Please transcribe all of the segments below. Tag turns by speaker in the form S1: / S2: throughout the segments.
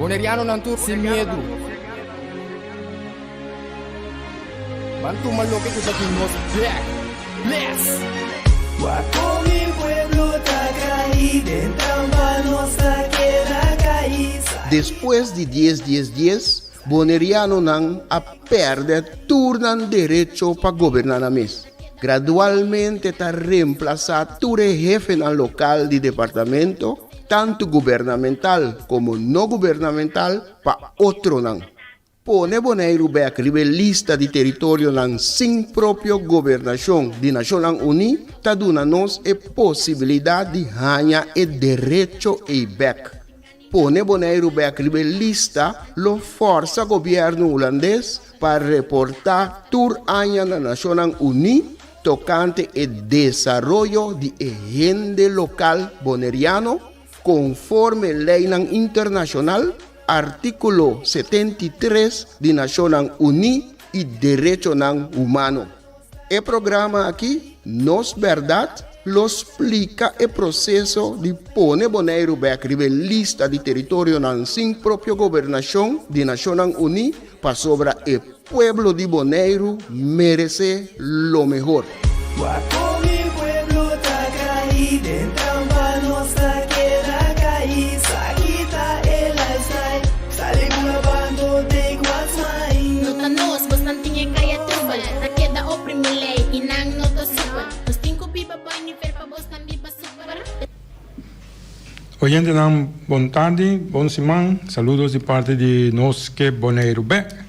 S1: Bonerianonan tur sin miedu. Ban tuma loke ku ta di nos bek. Bless!
S2: Wak kon mi pueblo ta kai den trampa nos ta keda kai.
S3: Despues di dies dies dies, Bonerianonan a pèrdè tur nan derecho pa goberná nan mes. Gradualmente ta remplasá tur e hefenan lokal di departamento, tantu gubernamental komo no gubernamental, pa otronan. Pone Boneiru bèk riba e lista di teritorionan sin propio gobernashon di Nashonnan Uní ta duna nos e posibilidat di haña e derecho ei bèk. Pone Boneiru bèk riba e lista lo fòrsa gobièrnu hulandes pa reportá tur aña na Nashonnan Uní tokante e desaroyo di e hende lokal boneriano konforme leinan internashonal, artíkulo 73 di Nashonnan Uní i derechonan humano. E programa aki, Nos Bèrdat, lo splika e proseso di pone Boneiru bèk riba e lista di teritorionan sin propio gobernashon di Nashonnan Uní pasobra e pueblo di Boneiru meresé lo mehor.
S2: Wak kon mi pueblo ta kai den trampa nos ta keda kai sa kita e lifestyle sali bula bando take what's mine.
S4: No ta nos, bosnan tin e kaya trubel Ta keda oprimi lei i nan no ta supel Nos tin ku biba boi nivel pa bosnan biba super.
S5: Oyentenan bon tardi, bon siman, saludos di parti di Nos Ke Boneiru Bek.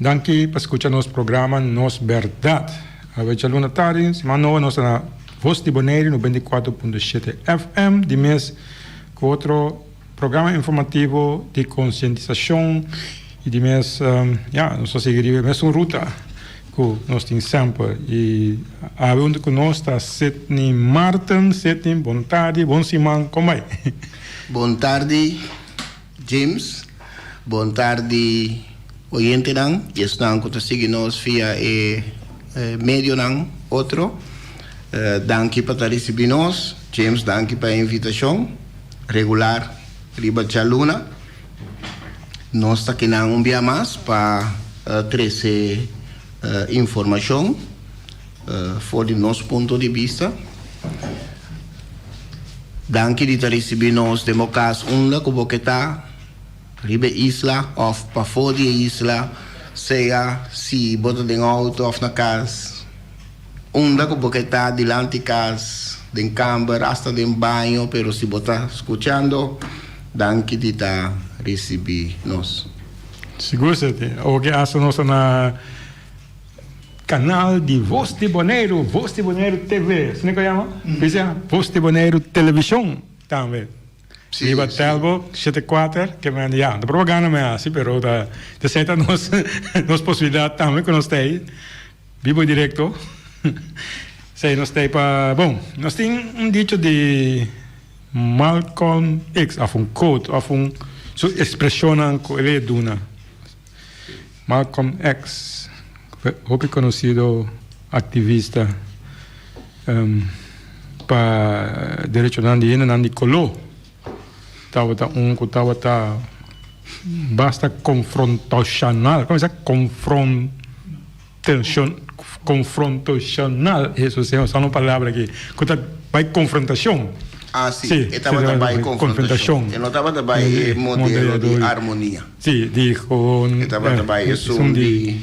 S5: Danki pa skucha nos programa Nos Bèrdat. Awe djaluna tardi, siman nobo nos ta na Vos di Boneiru 94.7 FM di mes ku otro Programa informativo di konsientisashon i di mes ya nos ta sigui riba e mesun ruta ku nos tin semper i awe huntu ku nos ta Sidney Marten. Sidney bon tardi, bon siman, kon bai?
S3: Bon tardi James, bon tardi oyentenan i esnan ku ta sigui nos via e medionan otro. Danki pa ta risibi nos. James danki pa e invitashon. Regular riba djaluna nos ta kinan un bia mas pa trese informashon for di nos punto di bista. Danki di ta risibi nos den bo kas unda ku bo ke ta riba e isla òf pafó di e isla, sea si bo ta den outo òf na kas. Unda ku bo ke ta dilanti kas, den kamber, asta den baño, pero si bo ta skuchando, danki di ta risibí nos.
S5: Sigur Seti. Oke asta nos ta na kanal di Vos di Boneiru, Vos di Boneiru TV, asina ku a yama? Bisa Vos di Boneiru Televishon tambe. Riba Telbo shete kuater ke men ya no ta propaganda men hasi pero ta esei ta nos nos posibilidat tambe ku nos ta ei. Bibo directo. Sey nos tey pa bon. Nos tin un dicho di Malcolm X of un quote of un su expresionnan cu el e duna. Malcolm X, hopi conocido activista pa derechonan di hendenan di color. Tabata un cu tabata basta confrontacional, como sa confron. Tenshon konfrontoshonal, Hesus a usa un palabra aki ku ta bai konfrontashon.
S3: Ah, si, e tabata bai konfrontashon. E no tabata bai e modelo di armonia.
S5: Si, di
S3: gewoon. E tabata bai esun di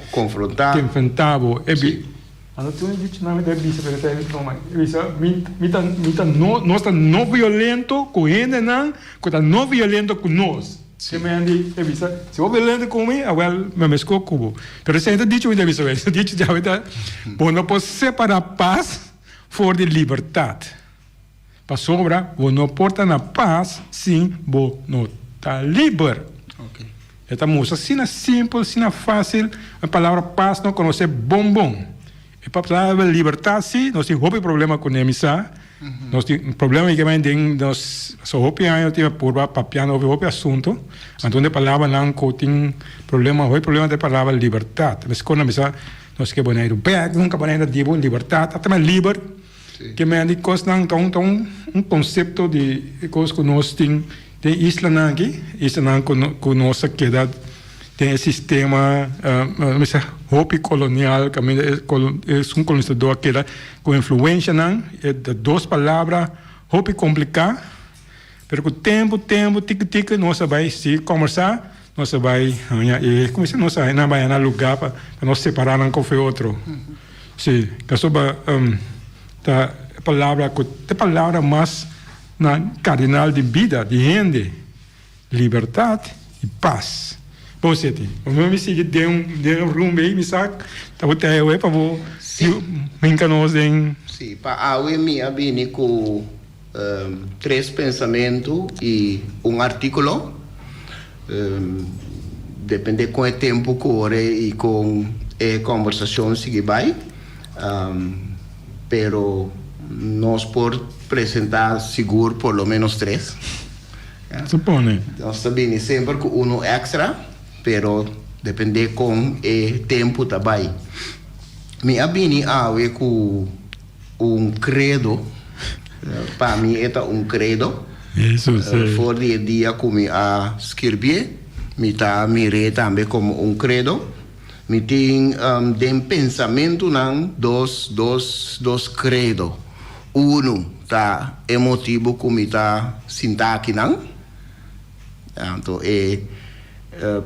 S3: konfrontá.
S5: Enfrentá bo. E bi. Anto tur e dichonan mi ta bisa, pero ta e bisa, mi mi ta mi ta no nos ta no violento ku hendenan ku ta no violento ku nos. Si mi hende e bisa, si bo violento ku mi, awel mi mes ku bo. Pero esei ta dicho mi ta bisa, esei dicho djawe ta, bo no por separá pas for di libertat. Pasobra bo no por ta na pas sin bo no ta liber. E ta mustra asina simpel, asina fásil, e palabra pas no konosé bon bon. E palabra libertat sí, nos tin hopi problema kuné, mi sa. Nos tin problema i den nos so hopi aña nos tin a purba papiando hopi hopi asunto. Anto un di e palabranan ku tin problema, hopi problema ta e palabra libertat. Meskos nan bisa nos ke Boneiru bèk, nunka Boneiru ta dibu libertat, ata men liber. Ke men di kosnan ta un ta un un konsepto di e kos ku nos tin den islanan aki, islanan ku ku nos a keda den e sistema mester hopi kolonial kaminda e esun kolonisadó a keda ku influenshanan, e ta dos palabra hopi kompliká. Pero ku tempu, tempu, tiki tiki nos a bai sigui kòmbersá, nos a bai haña e, kuminsá nos a nan bai haña lugá pa nos separá nan kofe otro. Sí, pasobra ta e palabra ku ta e palabra mas na kardinal di bida di hende, libertat i pas. Bon Seti, bo mi sigui den un den un rumbo ei, mi sa ta bo tei awe pa bo hinka nos den.
S3: Sí, pa awe mi a bini ku Tres pensamentu i un artíkulo. Dependé kon e tempu kore i kon e kòmbersashon sigui bai. Pero nos por presentá sigur por lo ménos tres.
S5: Supone.
S3: Nos ta bini semper ku unu èkstra, pero dependé kon e tempu ta bai. Mi a bini awe ku. Un credo, pa mi e ta un credo. For di e dia cu mi a skirbié, mi ta mir'é tambe como un credo. Mi tin den pensamentunan dos, dos, dos credo. Unu ta e motibu cu mi ta sinta akinan. Anto e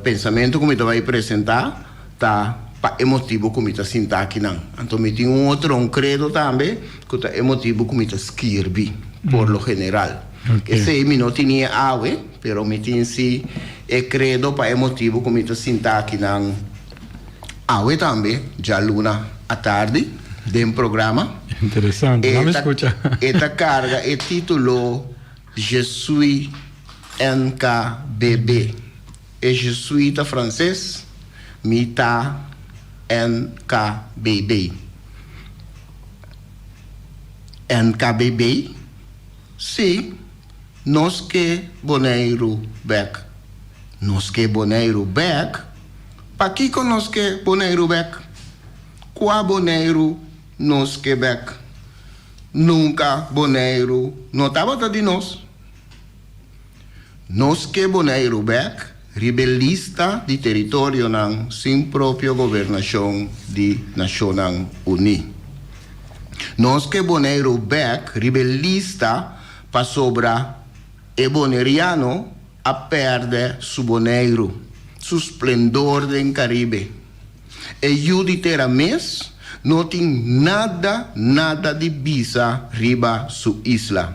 S3: pensamentu ku mi ta bai presentá ta pa e motibu ku mi ta sinta akinan. Anto mi tin un otro, un kredo tambe, ku ta e motibu ku mi ta skirbi por lo general. Esei mi no tini e awe, pero mi tin si e kredo pa e motibu ku mi ta sinta akinan awe tambe, djaluna atardi, den programa.
S5: Interesante, laat mi skucha.
S3: E ta karga e título. Je suis NKBB. E je suis ta franses, mi ta NKBB. NKBB? Sí, nos ke Boneiru bèk. Nos ke Boneiru bèk? Pakiko nos ke Boneiru bèk? Kua Boneiru nos ke bèk? Nunka Boneiru no tabata di nos. Nos ke Boneiru bèk riba e lista di teritorionan sin propio gobernashon di Nashonnan Uní. Nos ke Boneiru bèk riba e lista pasobra e boneriano a pèrdè su Boneiru, su splendor den Karibe. E yu di tera mes no tin nada, nada di bisa riba su isla.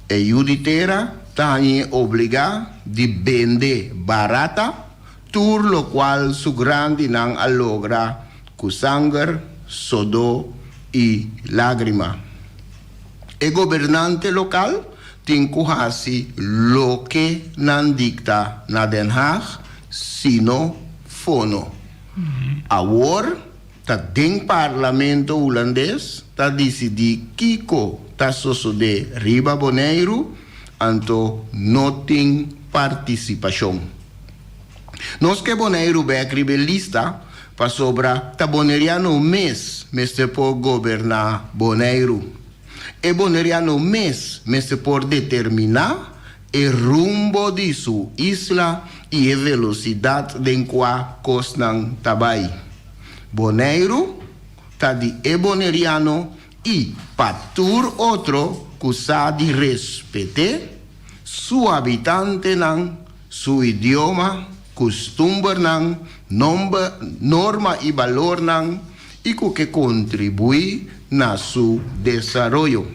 S3: E yu di tera ta hañ'é obligá di bende barata tur lokual su grandinan a logra ku sanger, sodó i lágrima. E gobernante lokal tin ku hasi loke nan dikta na Den Haag, sino fono. Awor ta den parlamento hulandes ta disidí kiko ta sosodé riba Boneiru, anto no tin partisipashon. Nos ke Boneiru bèk riba e lista pasobra ta boneriano mes mester por goberná Boneiru. E boneriano mes mester por determiná e rumbo di su isla i e velosidat den kua kosnan ta bai. Boneiru ta di e boneriano i pa tur otro ku sa di respet'é, su habitantenan, su idioma, kustumbernan, nomber, norma i balornan i ku ke kontribuí na su desaroyo.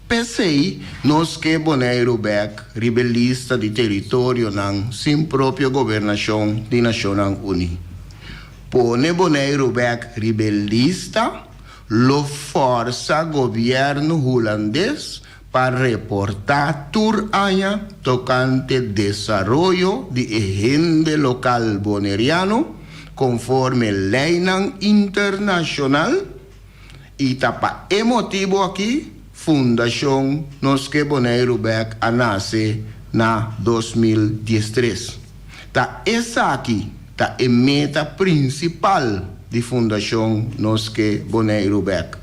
S3: P'esei nos ke Boneiru bèk riba e lista di teritorionan sin propio gobernashon di Nashonnan Uní. Pone Boneiru bèk riba e lista lo fòrsa gobièrnu hulandes pa reportá tur aña tokante desaroyo di e hende lokal boneriano konforme leinan internashonal i ta pa e motibu aki Fundashon Nos Ke Boneiru Bèk a nase na 2013. Ta esaki ta e meta prinsipal di Fundashon Nos Ke Boneiru Bèk.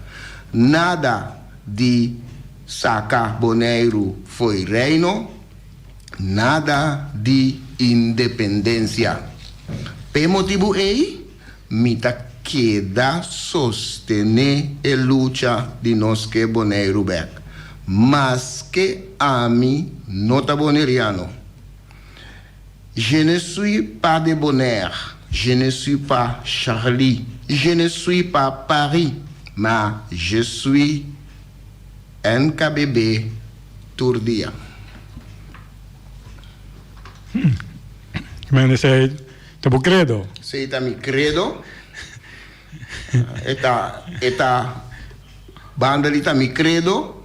S3: Nada di saka Boneiru fo'i Reino, nada di independensia. P'e motibu ei mi ta keda sostené e lucha di nos ke Boneiru bèk, maske ami no ta boneriano. Je ne suis pas de Bonaire, je ne suis pas Charlie, je ne suis pas Paris, ma je suis NKBB tur dia.
S5: Men esei ta bo credo?
S3: Esei ta mi credo. E ta, e ta, banda di ta mi credo,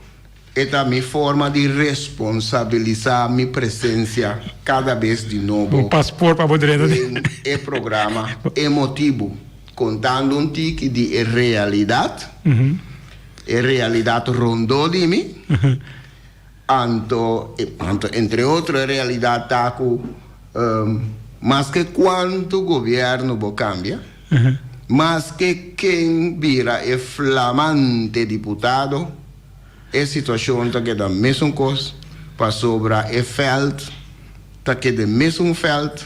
S3: E ta mi forma di responsabilisá mi presensia kada bes di nobo
S5: Un paspoort pa bo drenta di.
S3: den e programa E Motibu, kontando un tiki di e realidat, e realidat rondó di mi, anto, anto entre otro e realidat ta ku maske kuantu gobièrnu bo kambia, maske ken bira e flamante diputado, E situacion ta keda mesun cos pasobra e veld ta keda mesun veld,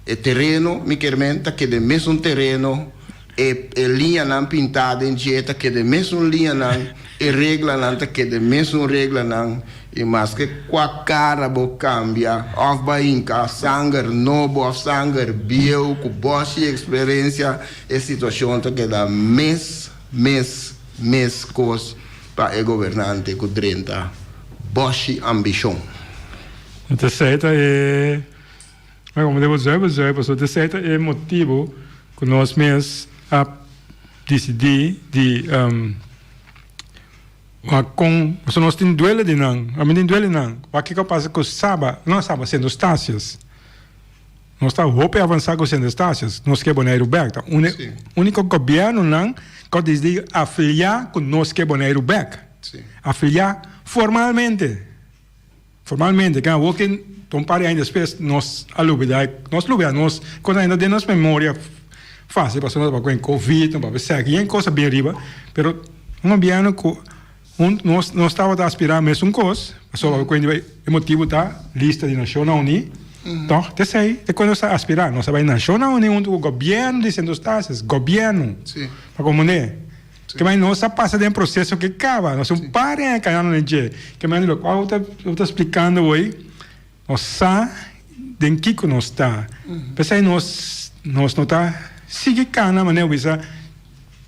S3: e tereno mi kier men ta keda mesun tereno, e e liñanan pinta den dje ta keda mesun liñanan, e reglanan ta keda mesun reglanan y maske cua cara bo cambia of bo a hinca sanger nobo of sanger bieu cu boshi experiencia e situacion ta keda mes mes. Meskos pa e gobernante ku drenta boshi ambishon.
S5: Esei ta e, como debo zuiver zuiver, pasobra esei ta e motibu ku nos mes a disidí di wak kon, pasobra nos tin duele di nan, ami tin duele di nan, wak kiko a pasa ku Saba, no Saba, Sint Eustatius. Nos ta hopi avansá ku Sint Eustatius. Nos ke Boneiru bèk. Ta úniko gobièrnunan ku a disidí afiliá ku nos ke Boneiru bèk. Afiliá formalmente. Formalmente. Ke awor ke un par di aña despues nos a lubidá, nos lubidá, nos kos ainda den nos memoria fásil pasobra nos a tabata ku covid, nos a tabata ku yen kos a bin riba, pero un gobièrnu ku. Un, nos, nos tabata aspirá mesun kos, pasobra ku e motibu ta lista di Nashonnan Uní, tòg? T'esei ta ku nos ta aspirá. Nos a bai Nashonnan Uní huntu ku gobièrnu di Sint Eustatius, gobièrnu, pa komprendé. Ke manera nos a pasa den proseso ke kaba, nos un par di aña kanando den dje. Ke manera lokual bo ta, bo ta splikando awor, nos sa den kiko nos ta. P'esei nos, nos no ta sigui kana manera bo bisa.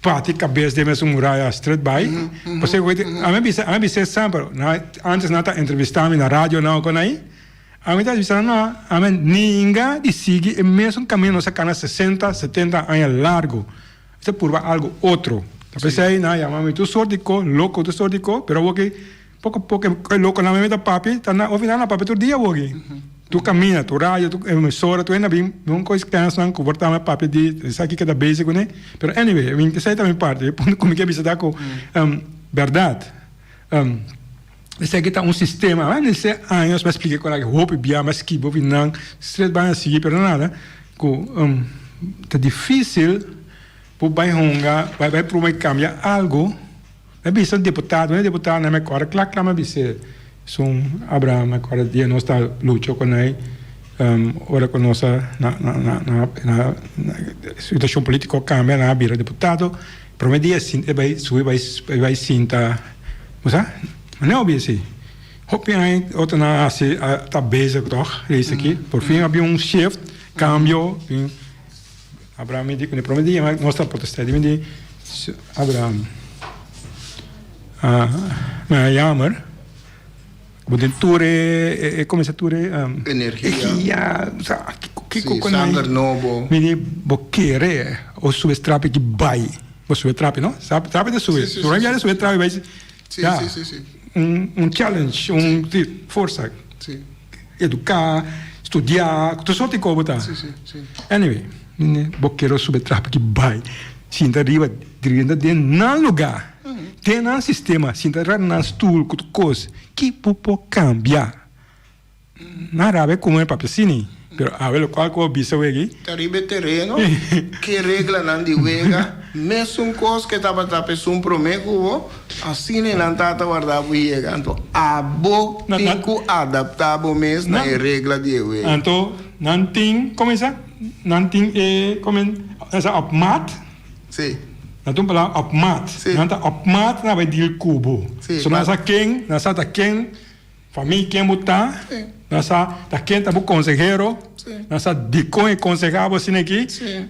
S5: Bati kabes den mesun muraya stret bai. Pasobra ku ami a bisa, ami a bis'é semper, na antes nan ta entrevistá mi na radio nan kon ai, ami ta bisa nan no, ami a ninga di sigui e mesun kaminda nos a kana sesenta, setenta aña largu. Mi ta purba algu otro. Ta p'esei nan a yama mi tur sort di ko, loko tur sort di ko, pero awor ki Poko poko e lokonan mi ta papia ta na ofi nan na papia tur dia awoki. Tur kaminda, tur radio, tur emisora, tur hende a bin un kos kensnan ku por tamba papia di esaki ke ta bezig kuné. Pero anyway, mi esei ta mi parti. E punto ku mi ke bisa ta ku bèrdat esaki ta un sistema. Awe nesei años mi a splika ku hopi bia mi a skibi ofi nan stret bai a sigui pero nada ku ta difisil por bai hunga bai bai pruba kambia algu. Mi a bisa un diputado, un diputado na mi kòrda kla kla mi a bis'é, esun Abraham mi kòrda dia nos ta lucha ku nan ora ku nos a na na na na situashon politiko a kambia nan a bira diputado, prome dia e bai subi bai e bai sinta bo sa manera bo bisa si hopi aña otro nan a hasi a ta bezig tòg reis aki por fin a bin un shift kambio. Abraham mi di ku prome dia nos ta protestá di mi di Abraham mi a yamer bo den tur e e kuminsá tur e
S3: energia
S5: sa kiko
S3: ku sanger nobo
S5: mi di bo kere o sube trapi ki bai bo sube trapi no trapi ta sube sube trapi bai ya un challenge un forsa. Eduká, studiá, tur sort di kos bo ta. Anyway, bo kero sube trap ki bai sinta riba drenta den nan lugá, den nan sistema, sinta riba nan stul ku tur kos. Ki bo por kambia? Nan rabia ku mi papia asina, pero awe lokual ku bo bisa wegi.
S3: Ta riba e tereno, ke reglanan di wega. Mesun kos ku e tabata pa esun promé ku bo, asina e nan tata warda bo yega. Anto abo tin ku adaptá bo mes na e regla di e wega.
S5: Anto nan tin, komo e sa? Nan tin e, komo e sa, op maat?
S3: Sí.
S5: Nan tin un palabra op maat.
S3: Sí.
S5: Nan ta op maat nan bai deal ku bo.
S3: Sí.
S5: So nan sa ken, nan sa ta ken. Famia ken bo ta, nan sa ta ken ta bo konsehero, nan sa dikon e konsehá bo asina aki,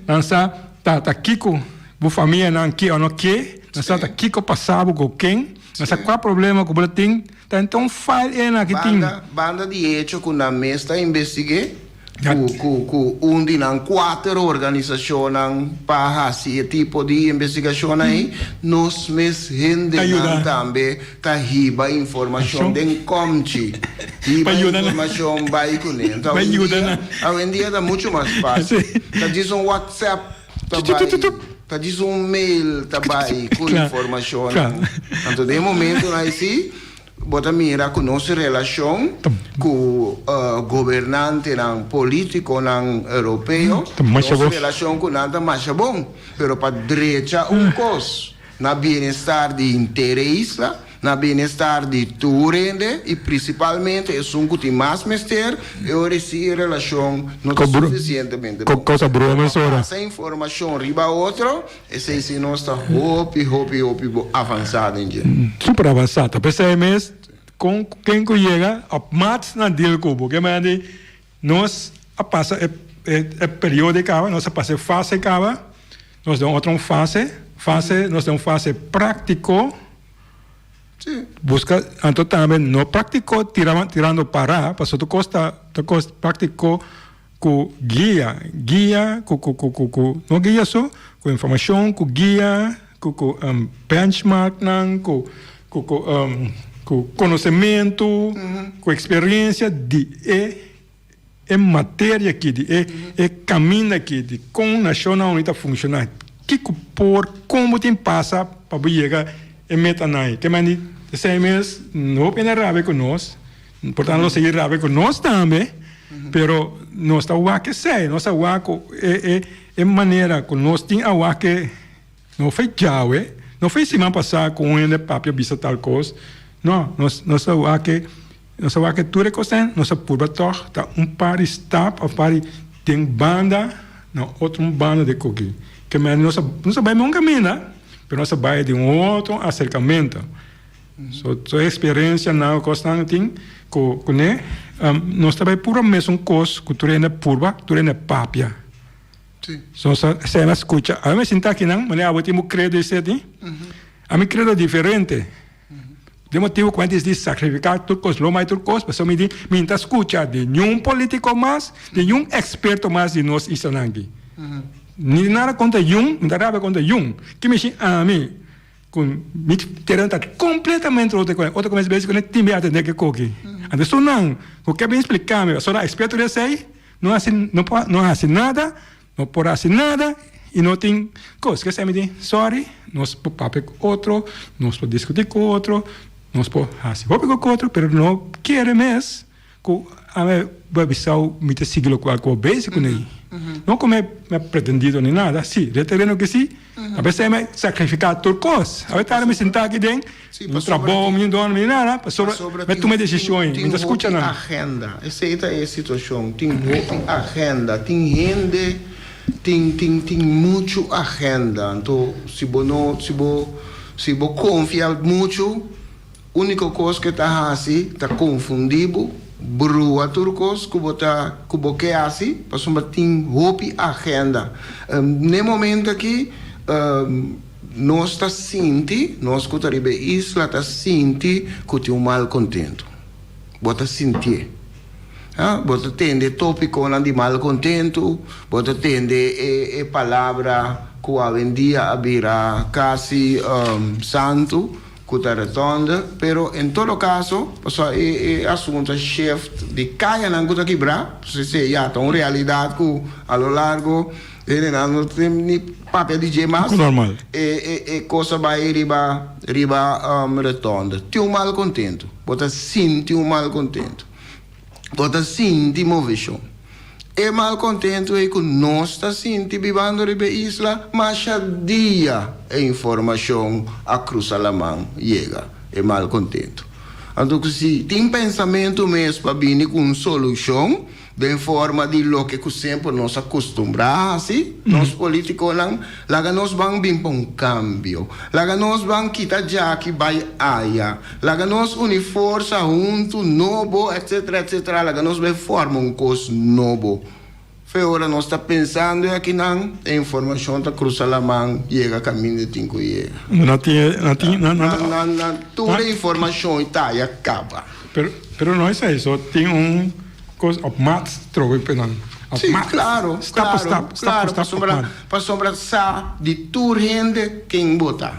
S5: nan sa ta ta kiko bo famianan ke o no ke, nan sa ta kiko pasá bo ku ken, nan sa kua problema ku bo ta tin, ta henter un file ena ki tin.
S3: Banda banda di hecho ku nan mes ta investig'é, Ku ku ku un di nan kuater organisashonnan pa hasi e tipo di investigashonnan ei, nos mes hendenan tambe ta hiba informashon den kòmchi, hiba informashon bai kuné. Anto awendia, awendia ta muchu mas fásil. Ta djis un WhatsApp ta bai, ta djis un mail ta bai ku informashonnan. Anto den e momentunan ei si. Bo ta mira ku nos relashon ku gobernantenan, polítikonan europeo, nos relashon ku nan ta masha bon. Pero pa drecha un kos na bienestar di henter e isla, na bienestar di tur hende i prinsipalmente esun ku tin mas mester, e ora si e relashon no ta sufisientemente bon. Pero pa pasa informashon riba otro, Esei si nos ta hopi hopi hopi bo avansá den dje.
S5: Super avansá. Ta p'esei mes kon ken ku yega op maat nan deal ku bo. Ke manera di nos a pasa e e periodo kaba, nos a pasa e fase kaba, nos den otro un fase, fase nos den un fase práktiko. Buska anto tambe no práktiko tirando para, pasobra tur kos ta tur kos práktiko. Ku guia, guia ku ku ku ku ku no guia so, ku informashon, ku guia, ku ku benchmarknan, ku ku ku ku konosementu, ku eksperensia di e e materia aki, di e e kaminda aki, di kon Nashonnan Uní ta funshoná, kiko por, kon bo tin pasa pa bo yega e metanan ei. Ke mandi esei mes no hopi na rabia ku nos. Por tanto nos sigui rabia cu nos tambe, pero nos ta wak esey, nos ta wak cu e e e manera cu nos tin a wak e no fey djawe, no fey siman pasa cu un hende papia bisa tal cos, no, nos nos ta wak e nos ta wak e tur e cosnan, nos ta purba tog ta un par di stap of par di den banda na otro un banda di koki. Ke manera nos nos ta bay un caminda, pero nos ta bay di un otro acercamento. So so experiencia nan cosnan tin cu cune nos ta bay puro mesun cos cu tur hende purba tur hende papia. So nos ta esei na scucha ami sinta akinan manera abo tin bo credo esei tin ami credo diferente den motibo cu mi a disidi sacrifica tur cos lo mai tur cos pasobra mi di mi no ta scucha di niun politico mas di niun experto mas di nos islanan aki ni nada contra yun mi ta rabia contra yun kimeshi ami. Ku mi tereno ta kompletamente otro ku otro ku mes bes ku ne tin bin atendé ke koki. Anto esun nan ku ke bin splika mi pasobra eksperto di esei no hasi no por no hasi nada, no por hasi nada i no tin kos. Kese mi di sòri nos por papia ku otro, nos por diskutí ku otro, nos por hasi hopi ku otro pero no kere mes Ku ami bo a bisao mi ta sigui lokual ku bo bezi ku nei. No ku mi a pretendido ni nada, si, den tereno ke si, a bes mi a sakrifiká tur kos. A bes mi sintá aki den, mi trabou, mi dormi, ni nada, pasobra mi a tuma e desishon ei, mi ta skucha nan.
S3: Tin hopi agenda, esei ta e situashon, tin hopi agenda, tin hende, tin, tin, tin muchu agenda, anto si bo no, si bo, si bo konfia muchu, Úniko kos ku e ta hasi ta konfundí bo, brua tur kos ku bo ta ku bo ke hasi pasobra tin hopi agenda. N'e momento aki nos ta sinti, nos ku ta riba e isla ta sinti ku tin un malkontentu. Bo ta sintié. Bo ta tende tópikonan di malkontentu, bo ta tende e palabra ku awendia a bira kasi santu. Cu ta retonde, pero en todo caso, pasobra e e asunto a shift di cayanan cu ta kibra, si si ya ta un realidad cu a lo largo hendenan no tin ni papia di dje mas, e e e cos a bay riba riba retonde. Tin un malcontento, bo ta sinti un malcontento, bo ta sinti movecion. E malkontentu ei ku nos ta sinti bibando riba e isla, masha dia e informashon a krusa laman yega, e malkontentu. Anto ku si tin pensamentu mes pa bini ku un solushon den forma di loke ku semper nos a kustumbrá hasi, nos politikonan, laga nos ban bin pa un kambio. Laga nos ban kita djaki bai aya. Laga nos uni forsa huntu, nobo, etcetera, etcetera, laga nos bai forma un kos nobo. Fe ora nos ta pensando e akinan, e informashon ta krusa laman yega kaminda e tin ku yega.
S5: Nan tin, nan tin, nan, nan.
S3: Nan, nan, tur e informashon i ta ya kaba.
S5: Pero, pero no esei so, tin un kos op maat trobe pe nan. Op
S3: Sí,
S5: maat.
S3: klaro,
S5: Stap pa
S3: klaro,
S5: stap, stap pa
S3: klaro,
S5: stap op
S3: pasobra,
S5: maat.
S3: pasobra sa di tur hende ken bo ta.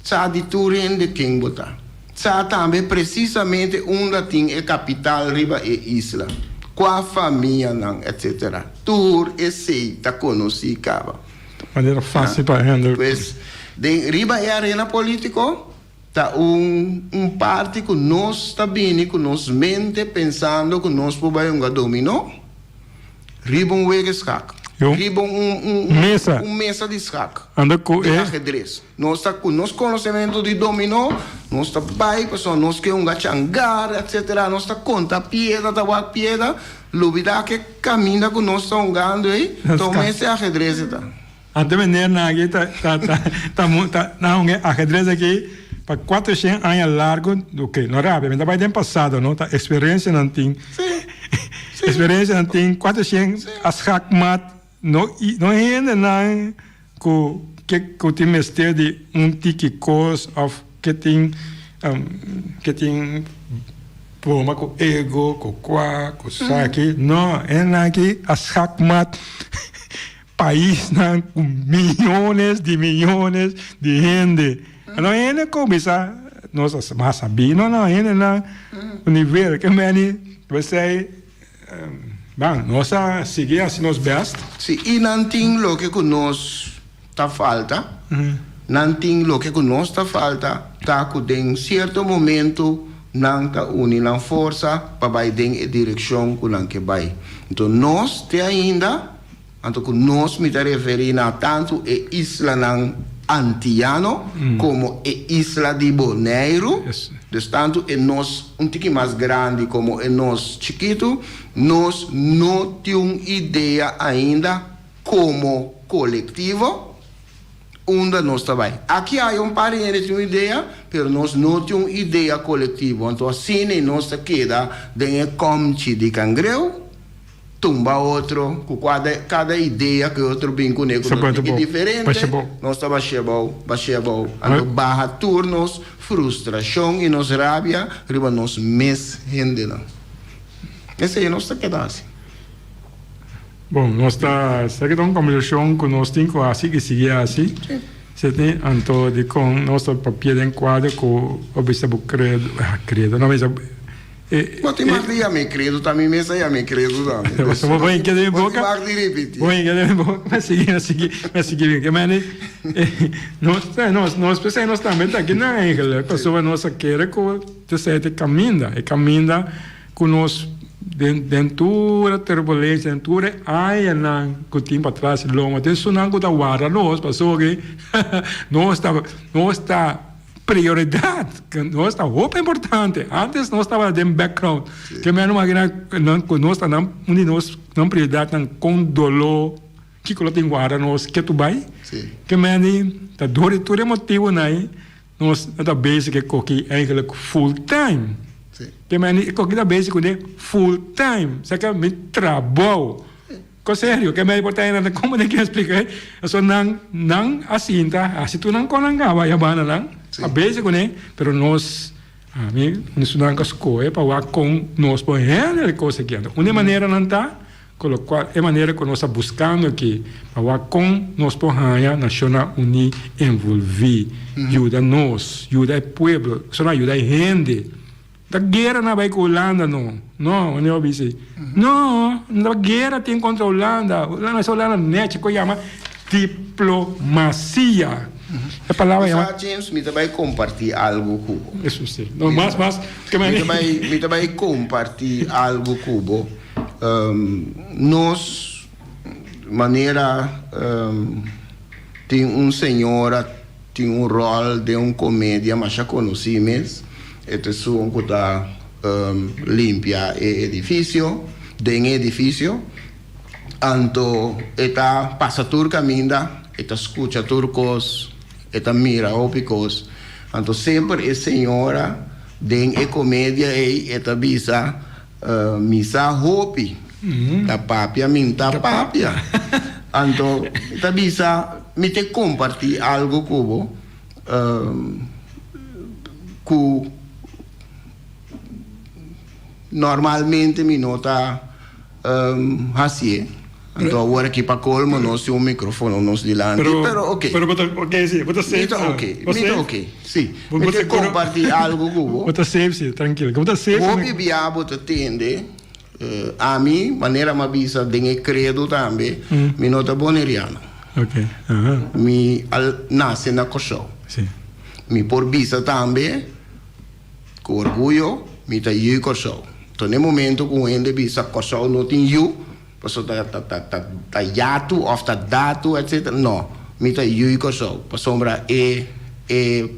S3: Sa di tur hende ken bo ta. Sa tambe presisamente unda tin e kapital riba e isla, kua famianan, etsetera. Tur esei ta konosí kaba.
S5: Manera fásil pa hende.
S3: Pues, den riba e arena polítiko ta un un parti ku nos ta bini ku nos mente pensando ku nos por bai hunga dominó. Riba un wega skak. Riba un un
S5: Mesa.
S3: un mesa di skak.
S5: Anda ku
S3: Di
S5: e.
S3: ahedres. Nos ta ku nos konosementu di dominó, nos ta bai pasobra nos ke hunga changar, etsetera. Nos ta konta pieda, ta wak pieda, lubidá ke kaminda ku nos ta hungando ei, ta un mesa di ahedres e ta.
S5: Ante meneer Nagy ta ta ta ta mu ta na hunga e ahedres aki pa kuatroshen aña largo, oke, no rabia, mi ta bai den pasado no, ta eksperensia nan tin. Eksperensia nan tin kuatroshen a skakmat no i no hendenan ku ke ku tin mester di un tiki kos òf ke tin ke tin broma ku ego, ku kua, ku saki, no, hendenan aki a skakmat. Paisnan ku miyones di miyones di hende. No hende kuminsá nos a mas sabí. No, no, hendenan ku nivel ke meni p'esei ban nos a sigui hasi nos bèst.
S3: Sí, i nan tin loke ku nos ta falta. Nan tin loke ku nos ta falta ta ku den sierto momento nan ta uni nan forsa pa bai den e direkshon ku nan ke bai. Enton nos te ainda. Anto ku nos mi ta referí na tantu e islanan antiano komo e isla di Boneiru, dus tantu e nos un tiki mas grandi komo e nos chikitu, nos no tin un idea ainda komo kolektivo unda nos ta bai. Aki hay un par di hende tin un idea, pero nos no tin un idea kolektivo, anto asina nos ta keda den e kòmchi di kangreu. Tumba otro ku kada kada idea ku e otro bin kuné ku nos tin diferente, nos ta bash'é abou, bash'é abou. Anto baha tur nos frustrashon i nos rabia riba nos mes hendenan. Esei nos ta keda hasi.
S5: Bon, nos ta esaki ta un kombersashon ku nos tin ku hasi i sigui hasi. Si, anto dikon nos ta papia den kuadro ku bo bisa bo kredo, kredo no bisa.
S3: Bo tin mag di yam'é credo ta mi mes a yam'é credo tambe.
S5: Bo por hinca den mi
S3: Bo
S5: boca.
S3: tin mag di ripití.
S5: Bo hinca den mi boca. Mi a sigui, mi a sigui, mi a sigui bien. Ke mane nos, nos, nos p'esei nos tambe ta akinan eigenlijk, pasobra nos a kere ku esei ta e kaminda, e kaminda ku nos den den tur e turbulensia, den tur e añanan ku tin patras lomba, tin esunnan ku ta warda nos pasobra nos ta, nos ta. Prioridad, nos ta hopi importante. Antes nos tabata den background. Ke men a imagina nan ku nos ta nan un di nos nan prioridadnan kon doló kiko lo tin guarda nos ketu bai. Ke men di ta dor di tur e motibonan ei nos no ta bezig e koki eigenlijk full time. Ke men di e koki ta bezig kuné full time. Esaki mi trabou. Ko serio, ke mei por ta hende komo den ke splika e? So nan nan a sinta hasi tur nan kon nan gaba ya banda nan a bezig kuné, pero nos ami nos nan ka skohe pa wak kon nos por handle e kos aki. Anto un e maneranan ta ku lokual e manera ku nos ta buskando aki pa wak kon nos por haña Nashonnan Uní envolví, yuda nos, yuda e pueblo, so nan yuda e hende. Ta guera na bai ku Hulanda no. No, wanneer bo bisa ei. No, no ta guera tin kontra Hulanda. Hulanda esa Hulanda nechi ku yama diplomasia. E palabra yama.
S3: Bo sa James, mi ta bai kompartí algu ku bo.
S5: Eso si. No, mas, mas.
S3: Mi ta bai, mi ta bai kompartí algu ku bo. Nos manera tin un señora tin un ròl den un komedia masha konosí mes. E ta esun ku ta limpia e edifisio, den e edifisio. Anto e ta pasa tur kaminda, e ta skucha tur kos, e ta mira hopi kos. Anto semper e señora den e komedia ei e ta bisa, Mi sa hopi, ta papia mi n'ta papia. Anto e ta bisa, Mi te kompartí algu ku bo ku normalmente mi no ta Hasié. Anto awor aki pa colmo nos tin un microfono nos dilanti, pero ok.
S5: Pero bo ta ok si, bo ta safe.
S3: Mi ta ok, mi ta ok, si. Mi ta comparti algo cu bo.
S5: Bo ta safe si, trankilo. Bo ta safe.
S3: Hopi bia bo ta tende, ami, manera mi a bisa den e credo tambe, mi no ta Boneriano.
S5: Ok, aha.
S3: Mi a nace na Kòrsou.
S5: Si.
S3: Mi por bisa tambe. Ku orguyo mi ta yu Kòrsou. To n'e momento ku un hende bisa Kòrsou no tin yu, pasobra ta ta ta ta yatu òf ta datu etcetera, no, mi ta yu Kòrsou pasobra e e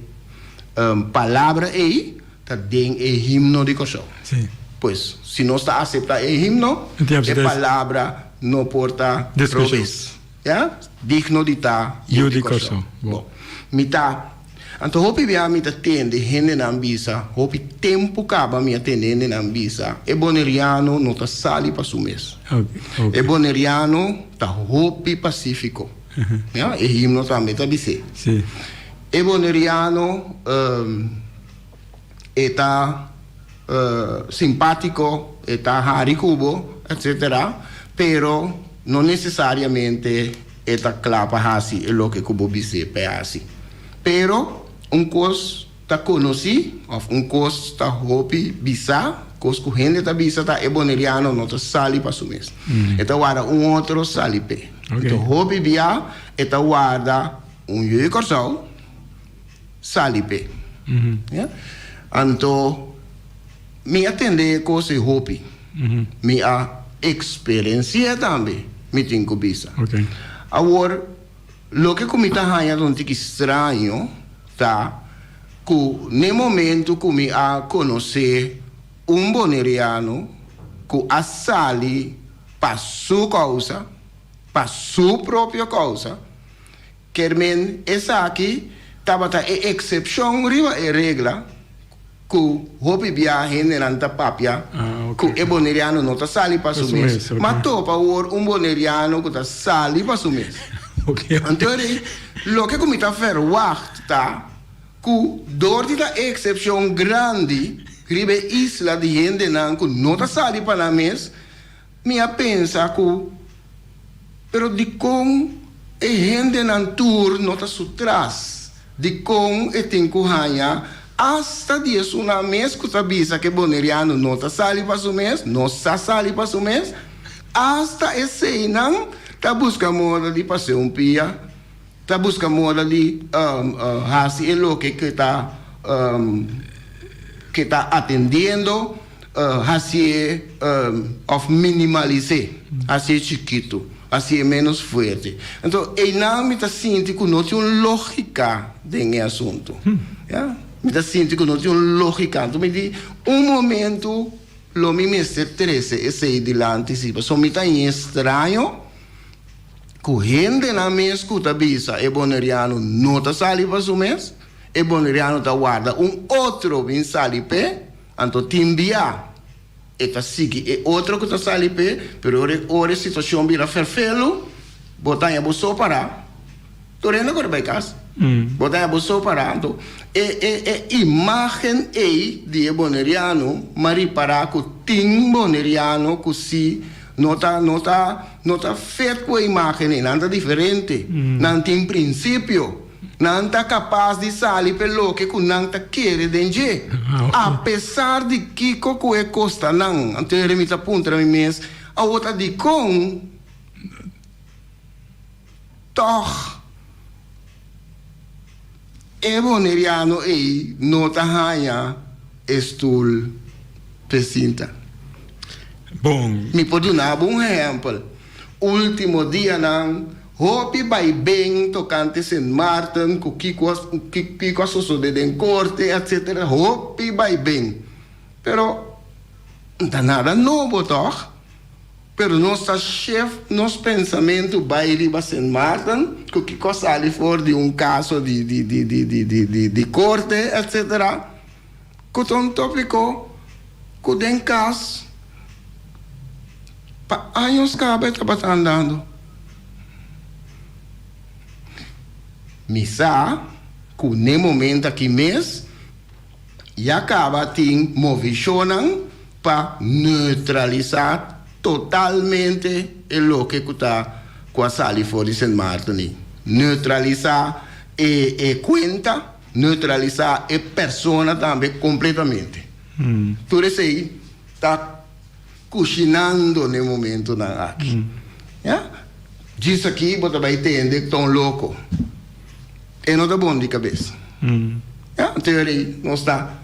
S3: palabra ei ta den e himno di Kòrsou. Pues si nos ta aseptá e himno, e palabra no por ta robes. Ya, digno di ta yu di Kòrsou. Bon, mi ta. Anto hopi bia mi ta tende hendenan bisa, hopi tempu kaba mi a tende hendenan bisa, e boneriano no ta sali pa su mes. E boneriano ta hopi pasífiko. Ya, e himno tambe ta bis'é. E boneriano e ta simpátiko, e ta hari ku bo, etcetera, pero no nesesariamente e ta kla pa hasi e loke ku bo bis'é pa e hasi. Pero un kos ta konosí òf un kos ta hopi bisá, kos ku hende ta bisa ta e boneriano no ta sali pa su mes. E ta warda un otro sali p'e. Enton hopi bia e ta warda un yu di Kòrsou sali p'e. Ya. Anto mi a tende e kos ei hopi. Mi a eksperensi'é tambe, mi tin ku bisa. Awor, loke ku mi ta haña ta un tiki straño ta ku n'e momento ku mi a konosé un boneriano ku a sali pa su kousa, pa su propio kousa, Kermen esaki tabata e eksepshon riba e regla ku hopi bia hendenan ta papia ku e boneriano no ta sali pa su mes. Ma topa awor un boneriano ku ta sali pa su mes. Anto eri loke ku mi ta verwagt ta ku dor di ta e eksepshon grandi riba e isla di hendenan ku no ta sali pa nan mes, Mi a pensa ku, Pero dikon e hendenan tur no ta su tras? Dikon e tin ku haña asta di esunnan mes ku ta bisa ku e boneriano no ta sali pa su mes, no sa sali pa su mes? Asta eseinan ta buska moda di pas'é un pia, ta buska moda di hasi e loke ku ta ku ta atendiendo. Hasié òf minimalis'é, hasié chikitu, hasié ménos fuerte. Anto einan mi ta sinti ku no tin un lógika den e asuntu. Ya, mi ta sinti ku no tin un lógika. Anto mi di, un momentu lo mi mester trese esei dilanti si, pasobra mi ta hañ'é straño ku hendenan mes ku ta bisa e boneriano no ta sali pa su mes, e boneriano ta warda un otro bin sali p'e. Anto tin bia e ta sigui e otro ku ta sali p'e, pero ora ora e situashon bira ferfelu, bo ta haña bo so pará. Tur hende kore bai kas. Bo ta haña bo so pará. Anto e e e imágen ei di e boneriano m'a ripará ku tin boneriano ku si no ta no ta no ta fet ku e imágen ei. Nan ta diferente. Nan tin prinsipio. Nan ta kapas di sali p'e loke ku nan ta kere den dje, apesar di kiko ku e kosta nan. Anto hende mi ta puntra mi mes, Awor ta dikon tòg e boneriano ei no ta haña e stul p'e sinta?
S5: Bon.
S3: Mi por duna bo un ehèmpel. Último dianan hopi bai ben tokante Sint Maarten ku kiko a kiko a sosodé den korte etsetera hopi bai ben. Pero no ta nada nobo tòg? Pero nos ta shift nos pensamentu bai riba Sint Maarten ku kiko a sali for di un kaso di di di di di di di di korte etsetera ku ta un tópiko ku den kas pa años kaba e tabata andando. Mi sa ku n'e momento aki mes ya kaba tin movishonnan pa neutralisá totalmente e loke ku ta ku a sali for di Sint Maarten ei. Neutralisá e e kuenta, neutralisá e persona tambe kompletamente. Tur esei ta kushinando n'e momentonan aki. Ya. Djis aki bo ta bai tende ku ta un loko. E no ta bon di kabes. Ya, anto yori nos ta.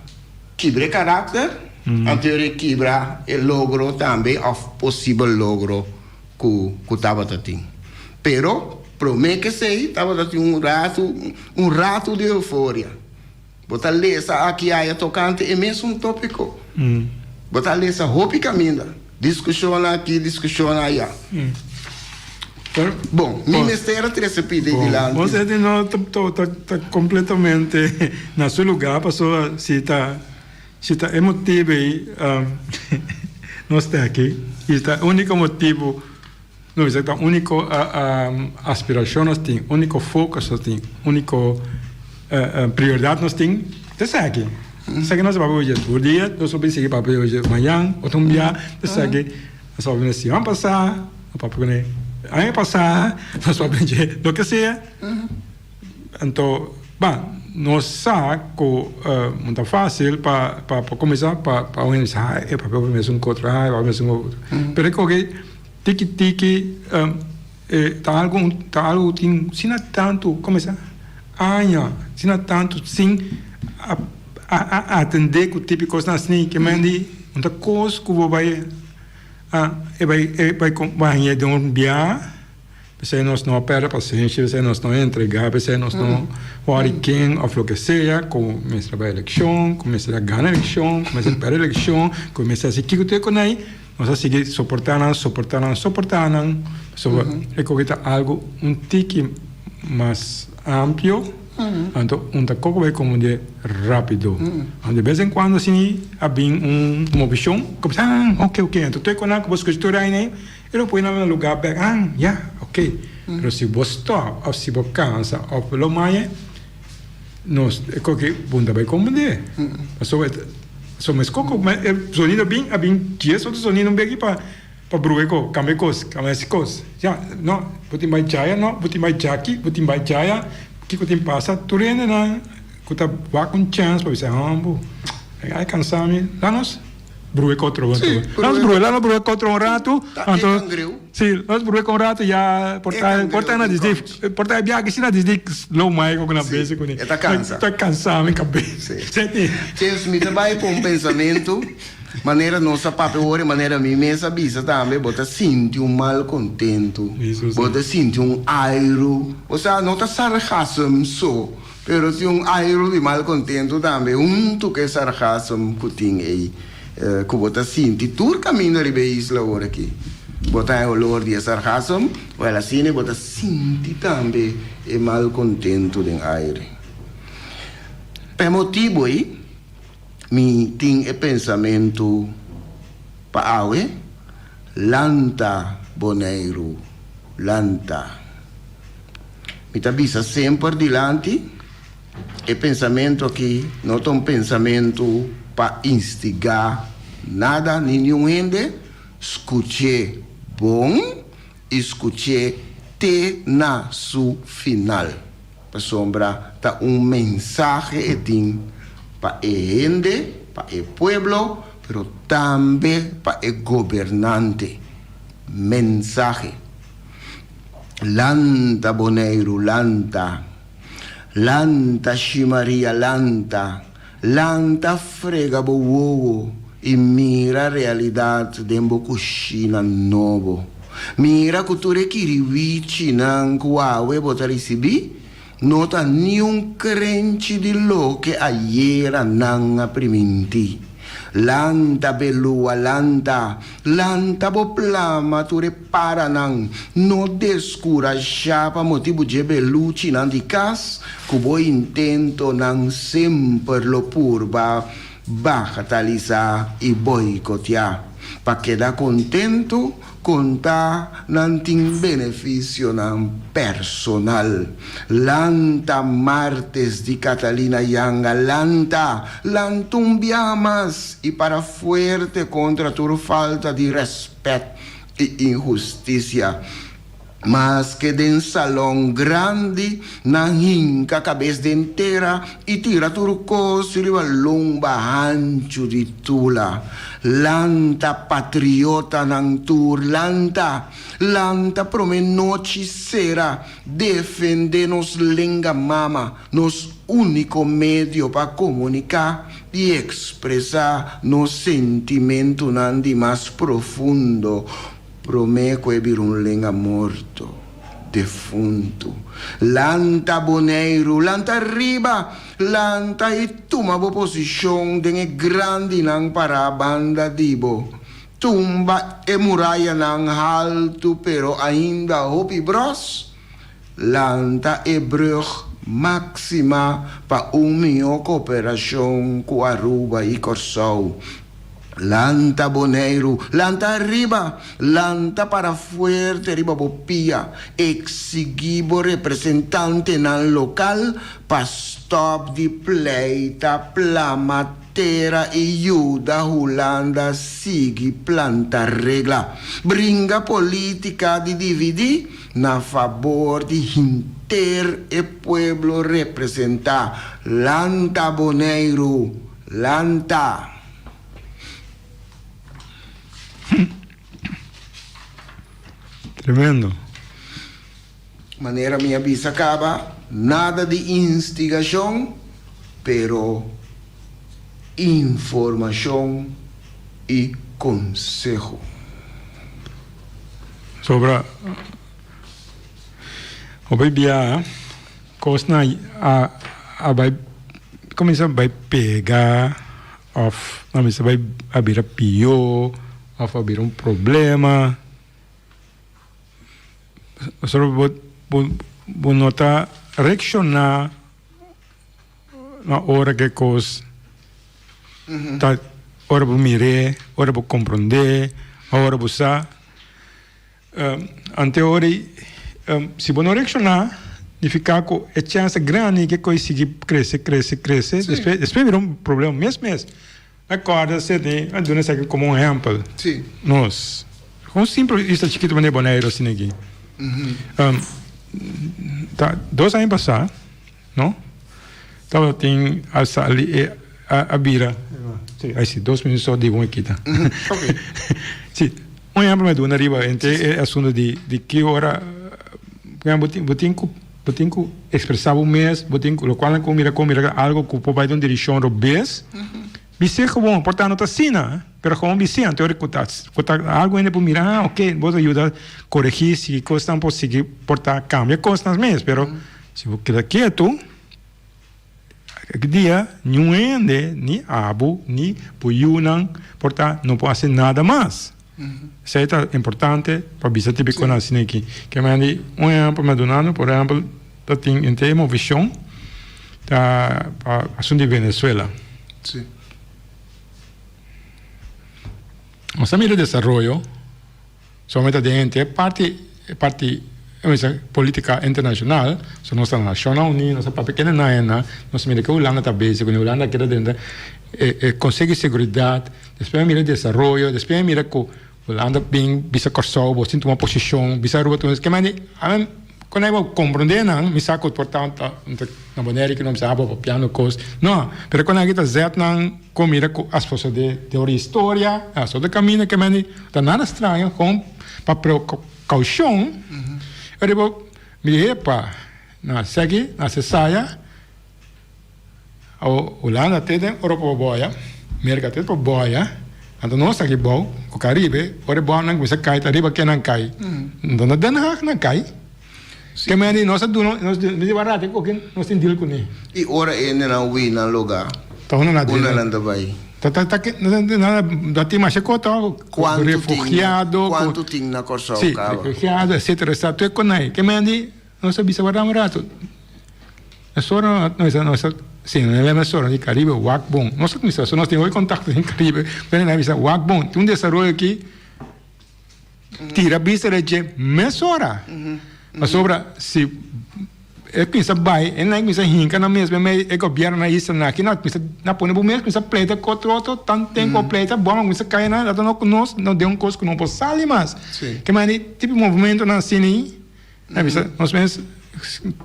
S3: Kibra e karakter, anto e kibra e logro tambe òf posibel logro ku ku tabata tin. Pero promé ke esei tabata tin un ratu un ratu di euforia. Bo ta lesa aki aya tokante e mesun tópiko. Bo ta lesa hopi kaminda, diskushon aki, diskushon aya. Bon, mi mester a trese pida ei dilanti.
S5: Bo senti no ta completamente na su lugar pasobra si ta si ta e motibu ei nos ta aki y ta unico motibu no bisa ta unico aspiracion nos tin unico focus nos tin unico prioridad nos tin ta esaki esaki nos a papia oye tur dia nos lo bin sigui papia oye mañan otro un bia ta esaki nos a papia siman pasa. No papia kuné aña pasá nos papia dje loke sea. Anto ba nos sa ku no ta fásil pa pa pa kuminsá pa pa un hende bisa ha e papia hopi mesun ku otro ha e papia mesun ku otro. Pero e koke tiki tiki e ta algu ta algu ku tin asina tantu kuminsá aña asina tantu sin a a atendé ku tipo kosnan asina ke men di un ta kos ku bo bai. A E bai e bai kompañ'é den un bia, p'esei nos no a pèrdè pasenshi, p'esei nos no a entregá, p'esei nos no wòri ken òf loke sea ku mester a bai elekshon, ku mester a gana elekshon, ku mester a pèrdè elekshon, ku mester a hasi kiko te ku nan, nos a sigui soportá nan, soportá nan, soportá nan, pasobra e koki ta algu un tiki mas amplio. Anto un ta koko bai komprendé rápido. Anto de bes en kuando asina a bin un movishon ku bisa ah oke oke anto tur e konan ku bo skucha tur aña ei e lo pone nan na lugá bèk ah ya oke pero si bo stòp òf si bo kansa òf lo maña nos e koke bo no ta bai komprendé pasobra e ta so mes koko e zonido a bin a bin dies otro zonido un beki pa. Pa brua e ko, kambia e kos, kambia si kos. Ya, no, bo tin bai djaya, no, bo tin bai djaki, bo tin bai djaya, kiko tin pasa? Tur hendenan ku ta wak un chèns pa bisa, hombo, ai kansa mi, laat nos brua e kotro un ratu. Laat nos brua, laat nos brua e kotro un ratu, anto, si, laat nos brua e un ratu ya por ta, por ta na disdi, por ta e biaha si na disdi lo mai ku na besi kuné.
S3: E ta kansa.
S5: Ta kansa mi kabes.
S3: Si. James, mi ta bai ku un pensamentu. Manera nos a papia ora i manera mi mes a bisa tambe, bo ta sinti un malkontentu, bo ta sinti un airu, osea no ta sargasm so, pero tin un airu di malkontentu tambe huntu ku e sargasm ku tin ei, ku bo ta sinti tur kaminda riba e isla ora aki. Bo ta haña olor di e sargasm, wèl asina bo ta sinti tambe e malkontentu den aire. Pa e motibu ei. Mi tin e pensamentu pa awe, Lanta, Boneiru, lanta. Mi ta bisa semper dilanti, e pensamentu aki no ta un pensamentu pa instigá nada ni niun hende, skuch'é bon i skuch'é te na su final. Pasobra ta un mensahe e tin pa e hende, pa e pueblo, pero tambe pa e gobernante. Mensahe. Lanta Boneiru, lanta. Lanta Shi Maria, lanta. Lanta frega bo wowo. I mira realidat den bo kushina nobo. Mira ku tur e kiriwichinan ku awe bo ta risibí no ta niun krenchi di loke ayera nan a primintí. Lanta, belua, lanta! Lanta bo plama tur e paranan. No deskurashá pa motibu dje beluchinan di kas ku bo intentonan semper lo purba bagatalisá i boikoteá. Pa keda kontentu, konta nan tin benefisionan personal. Lanta Martes di Catalina Yanga, lanta! Lanta un biaha mas i para fuerte kontra tur falta di rèspèt i inhustisia. Maske den salon grandi nan hinka kabes den tera i tira tur kos riba lomba hanchu di tula. Lanta patriotanan tur, lanta! Lanta prome nochi sera, defende nos lenga mama, nos uniko medio pa komuniká i ekspresá nos sentimentunan di mas profundo. Promé ku e bira un lenga morto, defuntu. Lanta, Boneiru, lanta riba! Lanta i tuma bo posishon den e grandinan pará banda di bo. Tumba e murayanan haltu pero ainda hopi bros. Lanta e brug máksima pa un mihó koperashon ku Aruba i Kòrsou. Lanta Boneiru, lanta ariba, lanta para fuerte riba bo pia, eksigí bo representantenan lokal pa stòp di pleita plama tera i yuda Hulanda sigui planta regla. Bringa polítika di dividí na fabor di hinter e pueblo representá. Lanta Boneiru, lanta!
S5: Tremendo.
S3: Manera mi a bisa caba, nada di instigacion, pero informacion y conseho.
S5: Sobra hopi bia cosnan a a bay cuminsa bay pega of nan bisa bay a bira pio of a bira un problema. Pasobra bo bo bo no ta reacciona na ora ke kos ta ora bo mir'é, ora bo komprondé, ora bo sa. Ante ora ei si bo no reakshoná nifiká ku e chèns ta grandi ke kos sigui krese krese krese despues despues bira un problema mes mes. Mi kòrda sete a duna esaki komo un ehèmpel. Nos un simpel isla chikitu manera Boneiru asina aki. Ta dos aña pasá no tabatin a sali e a bira si ai si dos minuto so di bon e kita. Si un ehèmpel mi a duna riba henter e asuntu di di ki ora bo tin bo tin ku bo tin ku ekspresá bo mes bo tin ku lokual nan ku mira ku mira algu ku por bai den un direkshon robes bis'é gewoon por ta no ta asina pero gewoon bis'é anto ora ku ta ku ta algu hende por mira ah oke bo ta yuda koregí si kosnan por sigui por ta kambia kosnan mes pero si bo keda ketu. Aki dia niun hende, ni abo, ni bo yunan por ta no por hasi nada mas. Esei ta importante pa bisa típikonan asina aki. Ke men di un ehèmpel mi a duna no, por ehèmpel ta tin henter e movishon ta pa asuntu di Venezuela. Nos a mira desaroyo. Solamente ta den henter parti e parti politica internacional, so nos ta na Nacionnan Uní, nos ta papia kende nan e nan, nos mira ke Hulanda ta bezig kuné, Hulanda a keda drenta e e Conseho di Seguridad, despues a mira desaroyo, despues a mira ku Hulanda bin bisa Kòrsou bo tin tuma posishon, bisa Aruba tuma, ke mandi amen kon nan bo komprondé nan, mi sa ku por ta na Bonaire ku nan bisa abo papiando kos, no, pero kon nan aki ta zet nan. Kon mira ku a sosodé den ora historia, a sosodé kaminda ke mende ta nada straño kon pa prekoushon riba mi hepa na segi na sesaya Hulanda te den Europa pa boya, Merka te pa boya. Anto nos aki bou ku Karibe, ora e bòmnan kuminsá kai ta riba ke nan kai. Anto na Den Haag nan kai. Ke men di nos a duna, nos di barata ku oke nos tin deal kuné.
S3: I ora e hendenan hui nan lugá,
S5: Ta unda nan
S3: unda nan ta bai?
S5: Ta ta ta ta tin masha kos ta ku refugiado ku.
S3: Kuantu tin na Kòrsou
S5: kaba? Si, refugiado etsetera etsetera tur e konai. Ke men di nos a bisa warda un ratu. Mesora nos a nos a si nos a mesora di Caribe wak bon. Nos a cuminsa so nos tin hopi contacto den Caribe pero nan a bisa wak bon tin un desaroyo aki tira bista den dje mesora pasobra si e cuminsa bay e nan cuminsa hinca nan mes mei e gobierno na isla nan aki nan cuminsa nan pone bo mes cuminsa pleita cu otro otro tan ten cu pleita bon a cuminsa cay nan lato nos no den un cos cu no por sali mas ke manera di tipo movimentonan asina. A bisa nos mes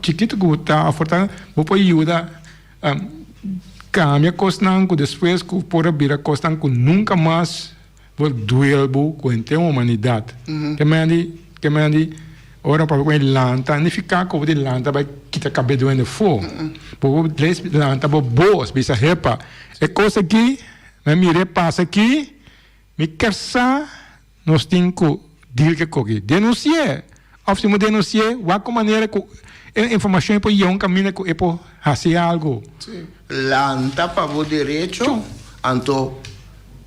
S5: chikitu ku ta aforta bo por yuda kambia kosnan ku despues ku por a bira kosnan ku nunka mas por duel bo ku henter humanidat. Ke men di ke men di ora papia ku e lanta nifiká ku bo di lanta bai kita kabes di hende afó. Bo por lanta bo bos bisa hepa e kos aki mi a mira e pasa aki mi ker sa. Nos tin ku deal ke koki. Denunsi'é! Òf si bo denunsi'é, wak ku manera ku e informashon e por yega un kaminda ku e por hasi algu.
S3: Sí. Lanta pa bo derecho, anto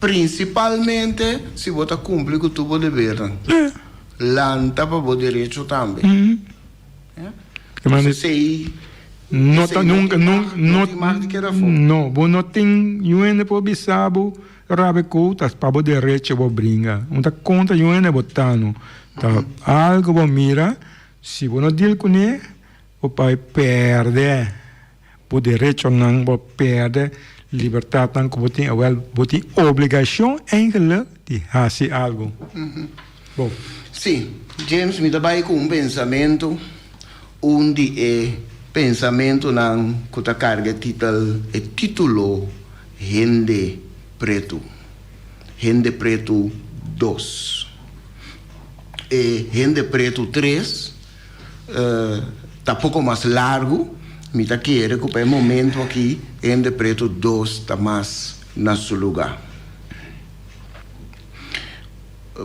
S3: prinsipalmente si bo ta kumpli ku tur bo debernan. Lanta pa bo derecho tambe. Esei
S5: No ta nunka,
S3: nunka, no tin mag di keda afó.
S5: No, bo no tin yu hende por bisa bo. Rabe ku ta pa bo derecho bo bringa. Un ta konta yu hende bo tano. Ta algo bo mira, si bo no deal kuné, bo bai pèrdè bo derechonan, bo pèrdè libertatnan ku bo tin. Awèl bo tin obligashon eigenlik di hasi algo. Bo.
S3: Sí, James, mi ta bai ku un pensamentu, un di e pensamentunan ku ta karga e titel, e título Hende pretu. Hende pretu dos. E hende pretu tres ta poko mas largu. Mi ta kere ku pa e momento aki hende pretu dos ta mas na su lugá.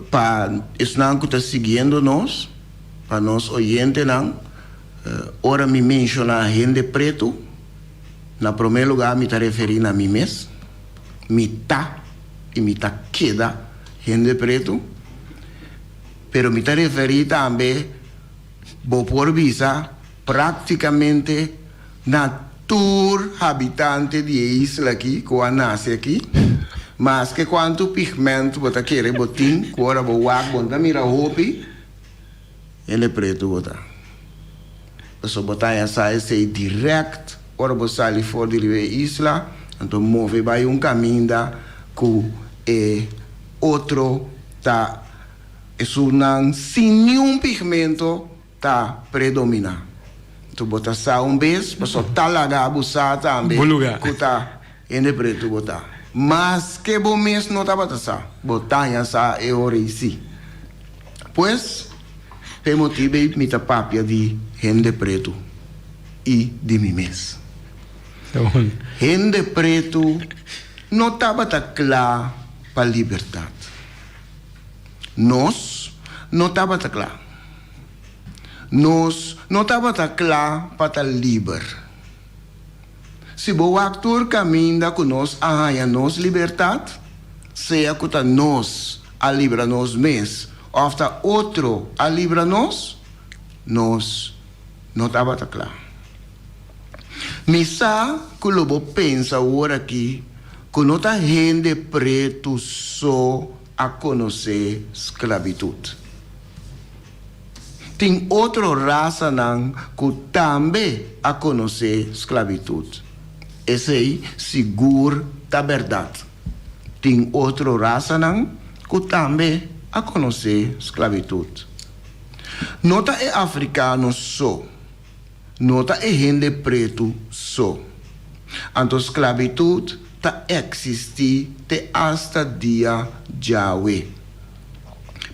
S3: Pa esnan ku ta siguiendo nos, pa nos oyentenan, ora mi menshoná hende pretu, Na promé lugá mi ta referí na mi mes, mi ta i mi ta keda hende pretu, pero mi ta referí tambe, bo por bisa, práktikamente na tur habitante di e isla akí ku a nase akí, maske kuantu pigmènt bo ta kere bo tin, ku ora bo wak bo no ta mira hopi. Hende pretu bo ta. Pasobra bo ta haña sa esei dirèkt ora bo sali for di riba e isla, anto move bai un kaminda ku e otro ta esunnan sin niun pigmento ta predominá. Anto bo ta sa un bes, pasobra ta laga bo sa tambe ku ta hende pretu bo ta. Maske bo mes no tabata sa, bo ta haña sa e ora ei sí. Pues, p'e motibu ei mi ta papia di hende pretu i di mi mes. Hende pretu no tabata kla pa libertat. Nos no tabata kla. Nos no tabata kla pa ta liber. Si bo wak tur kaminda ku nos a haña nos libertat, sea ku ta nos a libra nos mes òf ta otro a libra nos, nos no tabata kla. Mi sa ku lo bo pensa awor aki ku no ta hende pretu so a konosé sklabitut. Tin otro rasanan ku tambe a konosé sklabitut. Esei sigur ta bèrdat. Tin otro rasanan ku tambe a konosé sklabitut. No ta e afrikano so, no ta e hende pretu so. Anto sklabitut ta eksistí te asta dia djawe.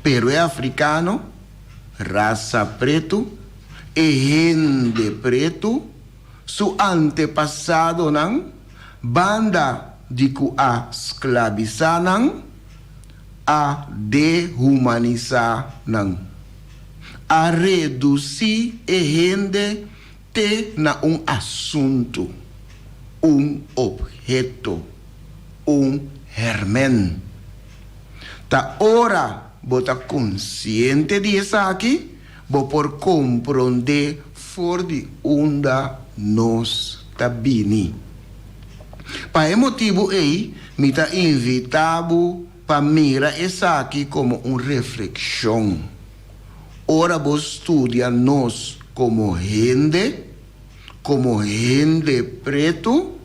S3: Pero e afrikano, rasa pretu, e hende pretu, su antepasadonan, banda di ku a sklabisá nan. A dehumanisá nan. A redusí e hende te na un asuntu, un obheto, un hèrmèn. Ta ora bo ta konsiente di esaki, bo por komprondé for di unda nos ta bini. Pa e motibu ei mi ta invitá bo pa mira esaki komo un reflekshon. Ora bo studia nos komo hende, komo hende pretu,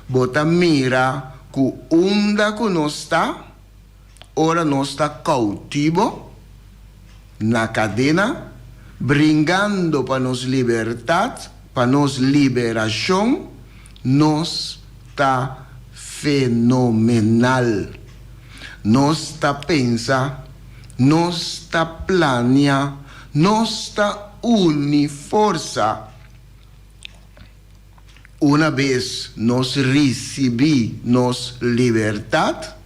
S3: bo ta mira ku unda ku nos ta, ora nos ta koutibo, na kadena, bringando pa nos libertat, pa nos liberashon, nos ta fenomenal. Nos ta pensa, nos ta plania, nos ta uni forsa. Una bes nos risibí nos libertat,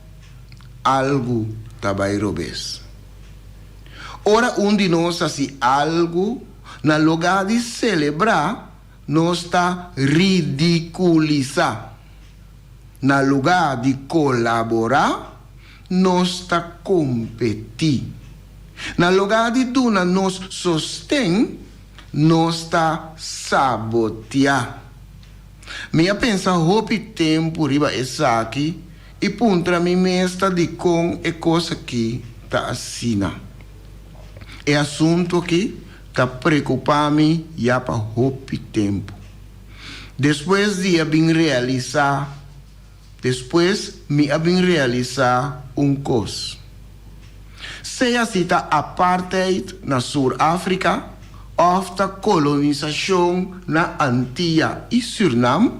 S3: algu ta bai robes. Ora un di nos hasi algu, na lugá di selebrá, nos ta ridikulisá. Na lugá di kolaborá, nos ta kompetí. Na lugá di duna nos sosten, nos ta saboteá. Mi a pensa hopi tempu riba esaki i puntra mi mes ta dikon e kos aki ta asina. E asuntu aki ta preokupá mi ya pa hopi tempu. Despues di a bin realisá Despues mi a bin realisá un kos. Sea si ta apartheid na Sur Afrika òf ta kolonisashon na Antia i Sürnam,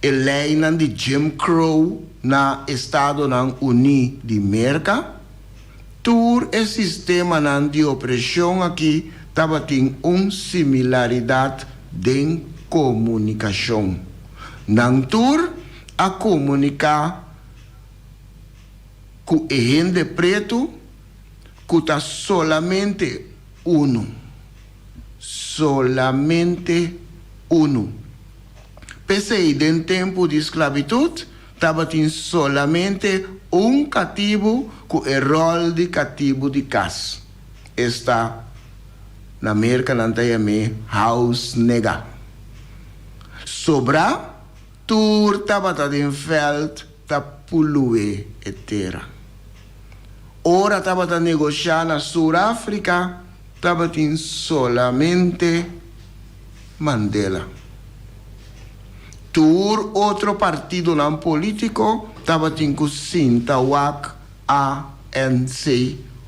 S3: e leinan di Jim Crow na Estadonan Uní di Merka, tur e sistemanan di opreshon akí tabatin un similaridat den komunikashon. Nan tur a komuniká ku e hende pretu ku ta solamente unu. Solamente unu. P'esei den tempu di sklabitut tabatin solamente un katibu ku e ròl di katibu di kas, esta, na Merka nan ta yam'é house nigga. Sobrá tur tabata den vèlt ta pulué e tera. Ora tabata negoshá na Sur Afrika tabatin solamente Mandela. Tur otro partidonan polítiko tabatin ku sinta wak ANC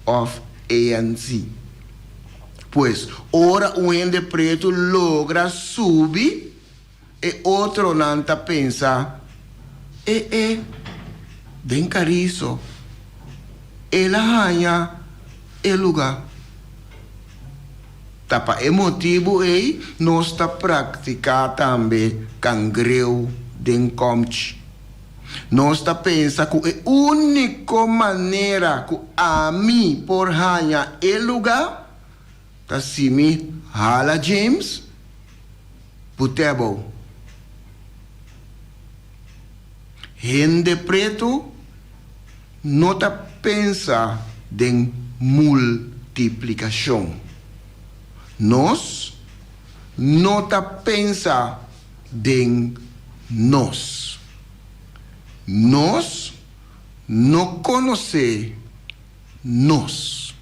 S3: òf ANC. Pues, ora un hende pretu logra subi, e otronan ta pensa, E e, den Cariso, el a haña e lugá. Ta pa e motibu ei nos ta praktiká tambe kangreu den kòmchi. Nos ta pensa ku e úniko manera ku ami por haña e lugá ta si mi hala James put'é abou. Hende pretu no ta pensa den multiplikashon. Nos no ta pensa den nos. Nos no konosé nos.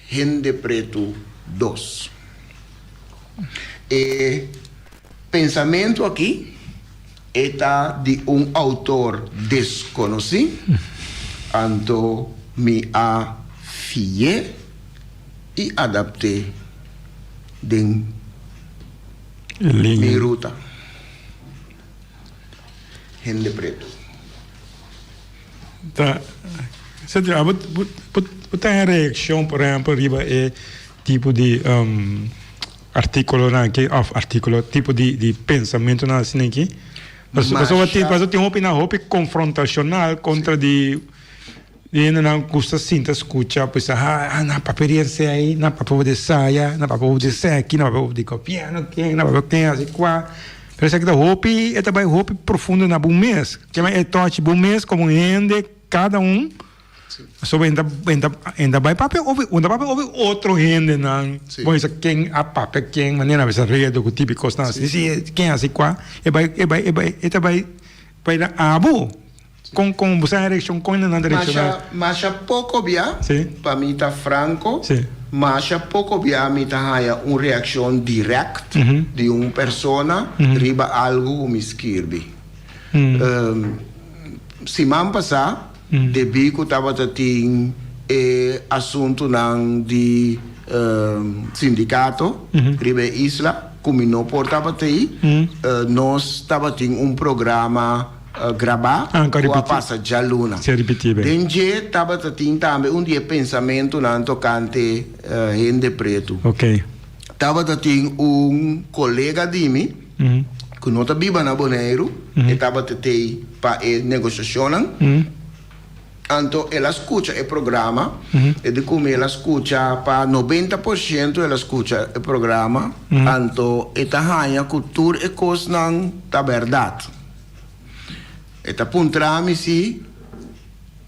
S3: Hende pretu dos. E pensamentu aki e ta di un outor deskonosí, anto mi a fi'é i adapt'é den Mi ruta. Hende pretu.
S5: Ta, Sergio, abo bo bo ta en reaccion por ehempel riba e tipo di articulonan aki of articulo tipo di di pensamentonan asina aki? Pasobra tin pasobra tin hopi nan hopi confrontacional contra di. Di hendenan ku sa sinta skucha pues ah ah nan papia di esei ei, nan papia di esaya, nan papia di eseki, nan papia di gobièrnu ken, nan papia ken hasi kua. Pero esaki ta hopi, e ta bai hopi profundo na bo mes. Kema e tochi bo mes komo hende kada un. Pasobra e ta e ta e ta bai papia over, bo ta papia over otro hendenan. Bo bisa ken a papia ken, manera a bisa redo ku tipo di kosnan asi. Si ken hasi kua, e bai e bai e bai e ta bai bai na abo. Kon kon bo sa e reakshon kon nan ta reakshoná?
S3: Masha masha poko bia, pa mi ta franko, masha poko bia mi ta haña un reakshon dirèkt di un persona riba algu ku mi skirbi. Siman pasá debí ku tabata tin e asuntunan di sindikato riba e isla ku mi no por tabata ei, nos tabatin un programa grabá ku a pasa djaluna. Den dje tabata tin tambe un di e pensamentunan tokante hende pretu. Tabata tin un kolega di mi ku no ta biba na Boneiru, e tabata tei pa e negosiashonnan. Anto el a skucha e programa, e di ku mi el a skucha pa 90% el a skucha e programa, anto e ta haña ku tur e kosnan ta bèrdat. E ta puntra mi si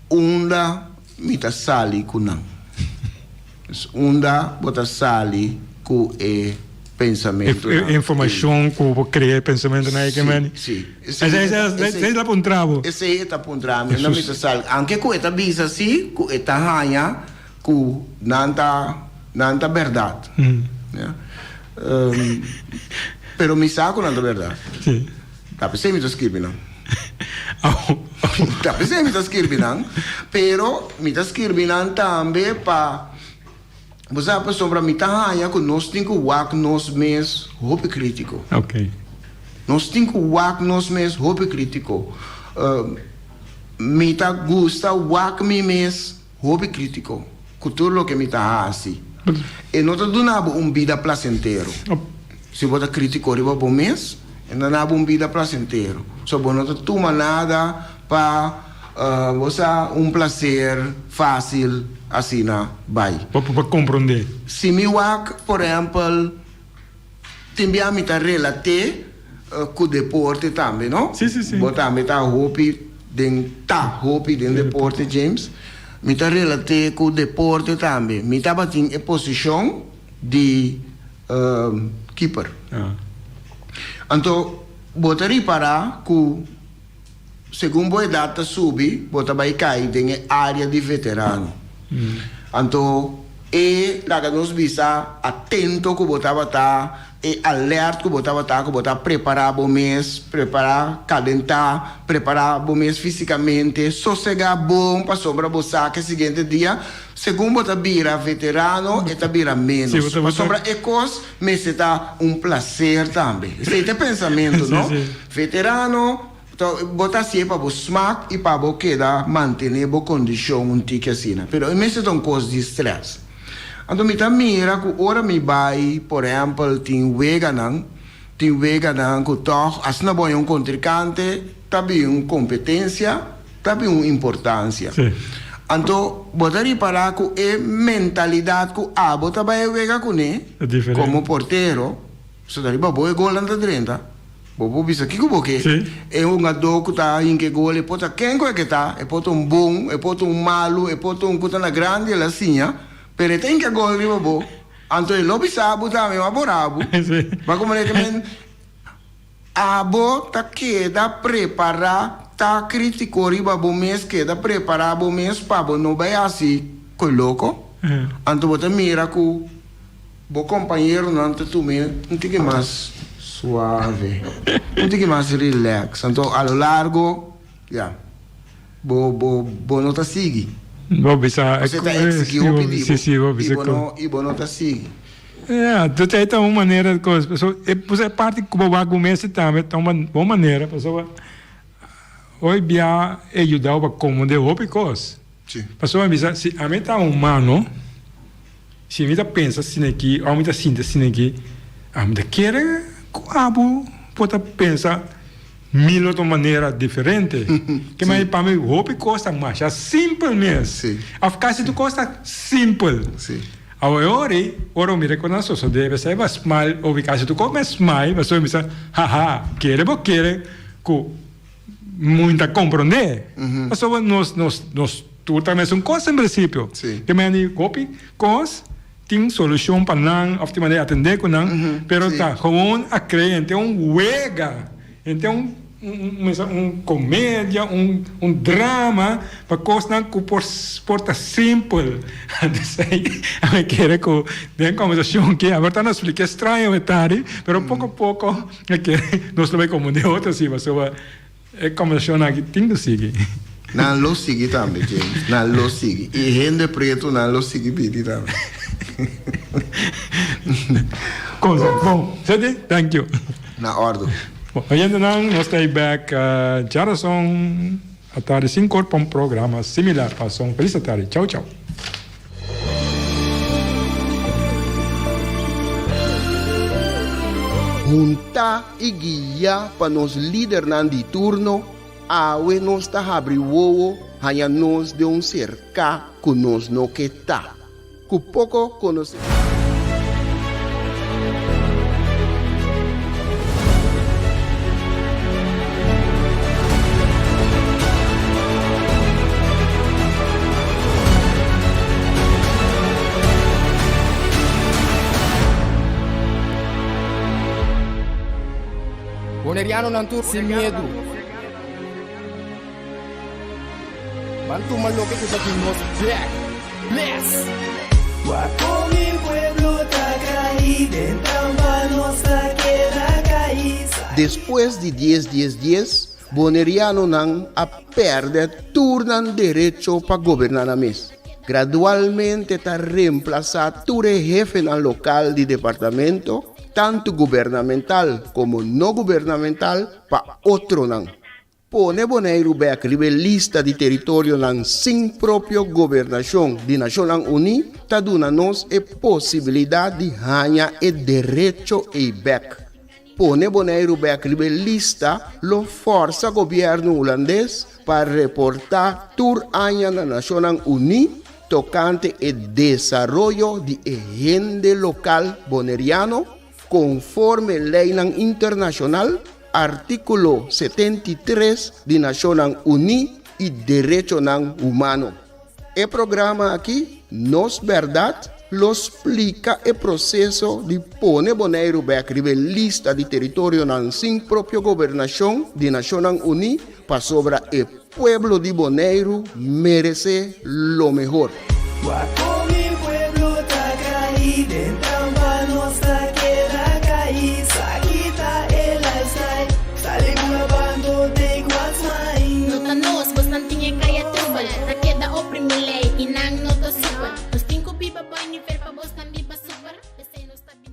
S3: unda mi ta sali ku nan. Dus unda bo ta sali ku e pensamentunan
S5: E informashon ku bo krea e pensamentunan ei ke meni.
S3: Si,
S5: si. Esei ta puntra bo.
S3: Esei e ta puntra mi unda mi ta sali. Anke ku e ta bisa si ku e ta haña ku nan ta nan ta bèrdat. Ya. Pero mi sa ku nan ta bèrdat.
S5: Si.
S3: Ta p'esei mi ta skirbi nan. Ta p'esei mi ta skirbi nan, pero mi ta skirbi nan tambe pa, bo sa, pasobra mi ta haña ku nos tin ku wak nos mes hopi krítiko. Nos tin ku wak nos mes hopi krítiko. Mi ta gusta wak mi mes hopi krítiko ku tur loke mi ta hasi. E no ta duna bo un bida plasentero. Si bo ta krítiko riba bo mes, e no ta duna bo un bida plasentero. So bo no ta tuma nada pa bo sa un plaser fásil asina bai.
S5: Bo por komprondé.
S3: Si mi wak, por ehèmpel, Tin bia mi ta relat'é ku deporte tambe, no?
S5: Sí, sí, sí.
S3: Bo tambe ta hopi den, ta hopi den deporte, James. Mi ta relat'é ku deporte tambe. Mi tabatin e posishon di keeper. Anto bo ta ripará ku segun bo edat ta subi, bo ta bai kai den e área di veterano. Anto e laga nos bisa atento ku bo tabata, e alert ku bo tabata, ku bo ta prepará bo mes, prepará, kalentá, prepará bo mes físikamente, sosegá bon pasobra bo sa ku e siguiente dia, segun bo ta bira veterano, e ta bira ménos. Pasobra e kos mester ta un plaser tambe. Esei ta e pensamentu, no? Veterano, bo ta hasié pa bo smak i pa bo keda mantené bo kondishon un tiki asina. Pero e mester ta un kos di strès. Anto mi ta mira ku ora mi bai, por ehèmpel, tin weganan, tin weganan ku tòg asina bo haña un kontrinkante, ta bin un kompetensia, ta bin un importansia. Anto bo ta ripará ku e mentalidat ku abo ta bai e wega kuné komo portero, so ta riba bo e golnan ta drenta. Bo por bisa kiko bo ke. E hungadó ku ta hinka e gol e por ta ken ku e ke ta, e por ta un bon, e por ta un malu, e por ta un ku ta na grandi el a siña, pero e ta hinka gol riba bo, anto e lo bisa bo tambe ma bora bo. Bo a komprende ke men abo ta keda prepará ta kritiko riba bo mes, keda prepará bo mes pa bo no bai hasi koe loko, anto bo ta mira ku. Bo kompañeronan ta tum'é un tiki mas suave, un tiki mas relax. Anto a lo largo, ya, bo, bo, bo no ta sigui.
S5: Bo bisa.
S3: Pasobra ta eksigí hopi di bo.
S5: Sí, sí, bo bisa
S3: ku. I bo no, i bo no ta sigui.
S5: Ya, entonces ei ta un manera di kos. Pasobra e, pasobra e parti ku bo wak bo mester tambe ta un bon manera, pasobra hoy bia e yuda bo pa komprendé hopi kos.
S3: Sí.
S5: Pasobra mi bisa, si ami ta humano. Si mi ta pensa asina aki òf mi ta sinti asina aki, ami ta kere ku abo por ta pensa. Mil otro manera diferente. Ke manera pa mi hopi kos ta masha simpel mes. Of kasi tur kos ta simpel. Awor e ora ei, ora mi rekorda sosode, mi sa eba smile, obi kasi tur kos mi a smile, pasobra mi sa, haha, kere bo kere ku mi ta komprondé. Pasobra nos, nos, nos tur ta mesun kos en prinsipio. Ke manera di hopi kos tin solushon pa nan of tin manera di atendé ku nan, pero ta gewoon a krea henter un wega, henter un un komedia, un un drama pa kosnan ku por por ta simpel. Esei a mi kere ku den kombersashon aki a ta nos splika e straño e tari, pero poko poko mi kere nos lo bai komprendé otro si pasobra E kombersashon aki tin ku sigui.
S3: Nan lo sigui tambe, James. Nan lo sigui. I hende pretu nan lo sigui bini tambe.
S5: Cosa. Bon, Seti, thank you.
S3: Na ordu.
S5: Bon, oyentenan, nos ta ei bek djarason atardi sinkor pa un programa similar. Pasa un felis atardi. Chau, chau.
S3: Huntá i guiá pa nos lidernan di turno, awe nos ta habri wowo haña nos den un serká ku nos no ke ta. Ku poko konosé.
S1: Bonerianonan tur sin miedu. Ban tuma loke ku ta di nos bek. Bless!
S2: Wak kon mi pueblo ta kai den trampa nos ta keda kai.
S3: Despues di dies dies dies, Bonerianonan a pèrdè tur nan derecho pa goberná nan mes. Gradualmente ta remplasá tur e hefenan lokal di departamento, tantu gubernamental komo no gubernamental, pa otronan. Pone Boneiru bèk riba e lista di teritorionan sin propio gobernashon di Nashonnan Uní ta duna nos e posibilidat di haña e derecho ei bèk. Pone Boneiru bèk riba e lista lo fòrsa gobièrnu hulandes pa reportá tur aña na Nashonnan Uní tokante e desaroyo di e hende lokal boneriano konforme leinan internashonal, artíkulo 73 di Nashonnan Uní i derechonan humano. E programa aki, Nos Bèrdat, lo splika e proseso di pone Boneiru bèk riba e lista di teritorionan sin propio gobernashon di Nashonnan Uní pasobra e pueblo di Boneiru meresé lo mehor.